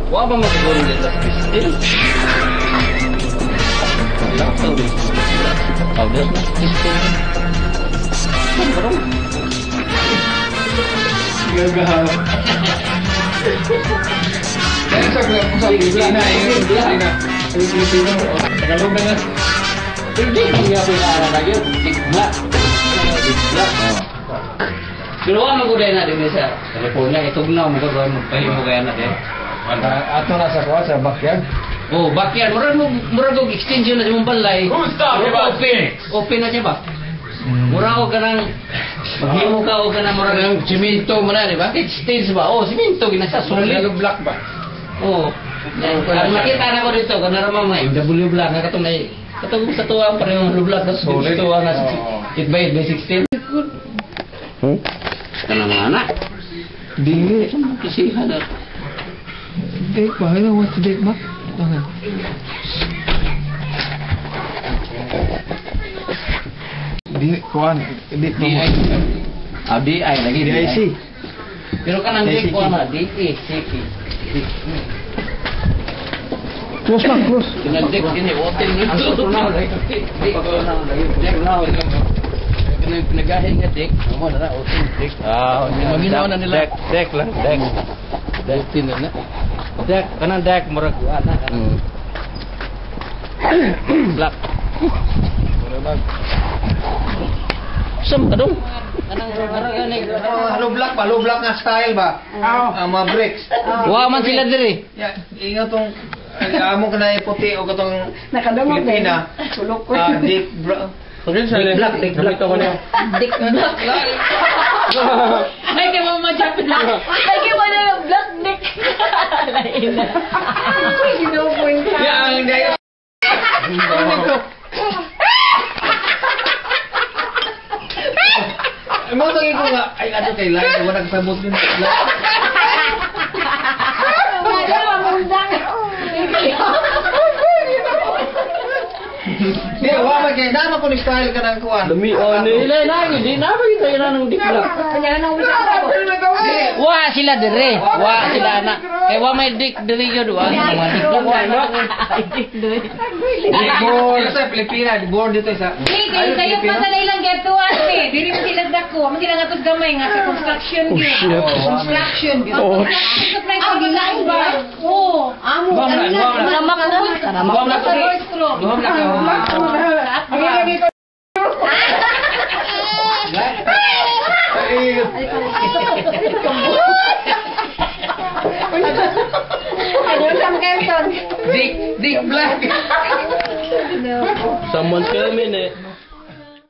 Wa ba magiguro dito sa Christine? Wala ka, Powder na, Christine. Saan ba ron? Gagahaw. Kaya sa Pilipina, eh. Pilipina. Pilipino. Tagalog na nga. Hindi, hindi ako na lagi. Tigla. Tigla. Pero wa maguday na din sa California. Itugnaw mo ka gawin magpahimo kaya na din. Ato na sa kuha, sa backyard. Oh, backyard. Murag mo murag og extension na sa imong balay. Who's talking about Open. Open na siya ba? Mura og kanang maghimo ka og kanang murag Ang simento mo na, di ba? stage stage ba? Oh, simento gina siya solid. Yellow block ba? Oh. Ang makita na ko dito kanang ra mga MW block nga katong nay katong sa tuwa parehong hollow block sa Solid. tuwa nga Oo. 8 by 8 by 16. Kanang mga anak. Dili. Kisihan na. Date ba? Ano, what's the date ba? Okay. Di, kuan, di, DI. Ah, DI lagi. DIC. Pero kanang DICK. D ko na, DE, CK. Close man, close. Kanang D kini hotel nito. Ang sutunaw lagi. D kanang pinagahin nga dick. Amo na na hotel dick. Ah, Maminaw na nila. Deck, deck lang, deck. Hotel na na. Deck, kanang deck murag ana kanang black. Sam ka dong? Kanang Hollow block ba? Hollow block nga style ba? Ang mga bricks. Wa man sila diri. Ya, ingat tong amo ka na puti o katong Nakadungog Pilipina. Sulok ko. Ah, deep bro. Dick black, dick black. Dick black. Ay, kay Mama Japan na. Ay, kay wala ng black dick. Lain na. Ay, ginupoy ka. Ya, ang dahil. Mo tagi ko nga ay ano kay line wala kasabot din. Wala, mamundang. Di wa man kay nama ko ni style ka ng kuan. Dami oh nila na hindi na ba kita ina ng dick black. Kanya nang wala ako. Wa sila dire. Wa sila na. Kay wa may dick dire yun wa. Mga dick black wa na. Ay, dick doy. Born sa Pilipina, born dito sa. Hey, kayo kayo pa sa ilang gatuan eh. Diri mo sila dako. Mo sila ngatos gamay nga sa construction gyud. Construction gyud. Oh, supply sa gilain ba? Oo. Amo, Guam na, guam na. Karamak na. Karamak Guam na. na Sa Royce Guam na ka. Ano sa Quezon? Dick, dick black. Someone's coming eh.